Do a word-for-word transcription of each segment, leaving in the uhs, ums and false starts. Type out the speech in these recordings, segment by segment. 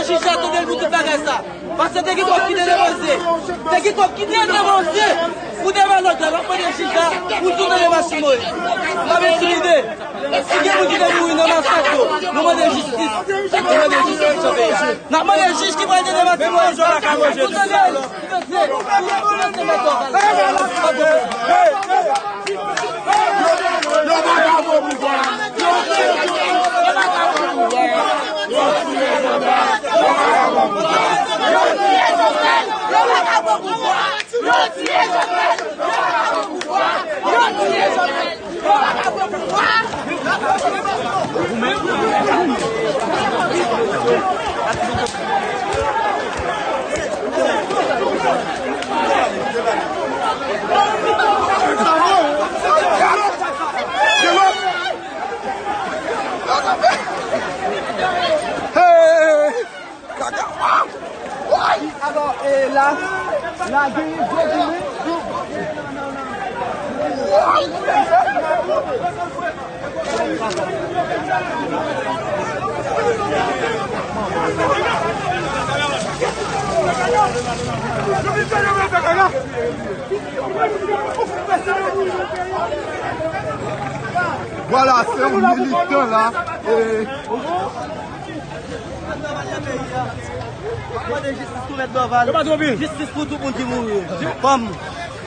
Jij la tande l pou tout bagay sa. Paske te gen kòb ki te depanse. Te gen kòb ki te depanse pou devan lòt la. N ap mande jij la pou tounen devan Simon. N ap entimide. Si gen moun ki te mouri nan masak yo, nou mande jistis. Nou mande jistis nan peyi a. N ap mande jij ki pral tounen devan Simon. Pou tounen devan Alò, e la, la genyen gwo goumen. Vwala, se yon militan la. E Mwen mande jistis pou Mèt Dorval. Jistis pou tout moun ki mouri. Fanm,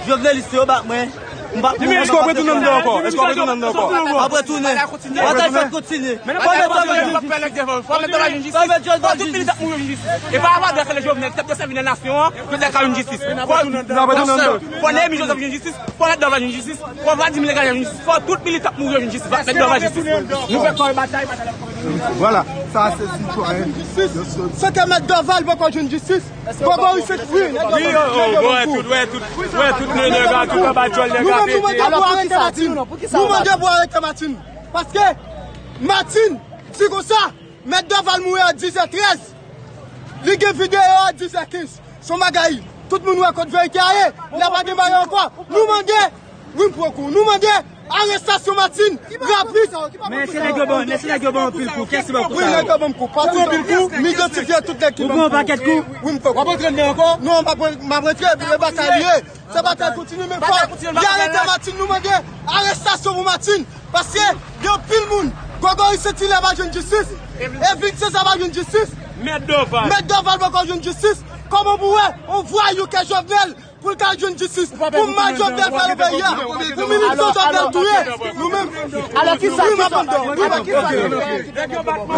Jovenelis yo bat mwen. M pa pou mwen. Èske w ap retounen anndan ankò? Èske w ap retounen anndan ankò? M ap retounen. Batay fèt kontinye. Fò Mèt Dorval jwenn jistis. Fò Mèt Dorval jwenn jistis. Fò tout militan mouri jwenn jistis. E pa rapò de sèl Jovenel, tèt de sèvi nan nasyon an, Jovenel ka jwenn jistis. Fò, fò Nehemi Joseph jwenn jistis. Fò Mèt Dorval jwenn jistis. Fò Vladimir Legajan jwenn jistis. Fò tout militan k mouri yo jwenn jistis. Mèt Dorval jistis. Nou fè kò batay, batay. Vwala, sa se sitwayen. Se ke Mèt Dorval poko jwenn jistis. Poko jwenn jistis. Wi, wi, wi, tout, wi, tout, wi, tout nèg a, tout anba djòl nèg a pete. Nou menm, nou mande pou arete Martine. Nou mande pou arete Martine. Paske Martine di konsa, Mèt Dorval mouri a dizè trèz. Li gen videyo a dizè kenz. Se yon bagay, tout moun wè kot verite a ye. La pa gen bagay ankò. Nou mande, wi, m pran kou. Nou mande arestasyon Martine rapid. Men se nèg yo ban, men se nèg yo ban anpil kou. Kès ki ban kou? Wi, sa yo? Nèg yo ban m kou. Patron, m idantifye tout nèg ki ban m kou. Ou pran yon pakèt kou? Wi, m pran kou. W ap rantre anndan ankò? Non, m ap, m ap rantre, epi e batay li ye. Se batay kontinye, men fò y arete Martine, nou mande arestasyon pou Martine. Paske gen anpil moun. Gregory Saint-Hilaire pa jwenn jistis. Evelyne César pa jwenn jistis. Mèt Dorval. Mèt Dorval poko jwenn jistis. Kòman pou wè yon vwayou ke Jovenel pou l ka jwenn jistis? Pou mal Jovenel fè nan peyi a? Pou militan Jovenel touye? Nou menm. Alò, kisa, wi, m ap anndan. Wi, m ap anndan.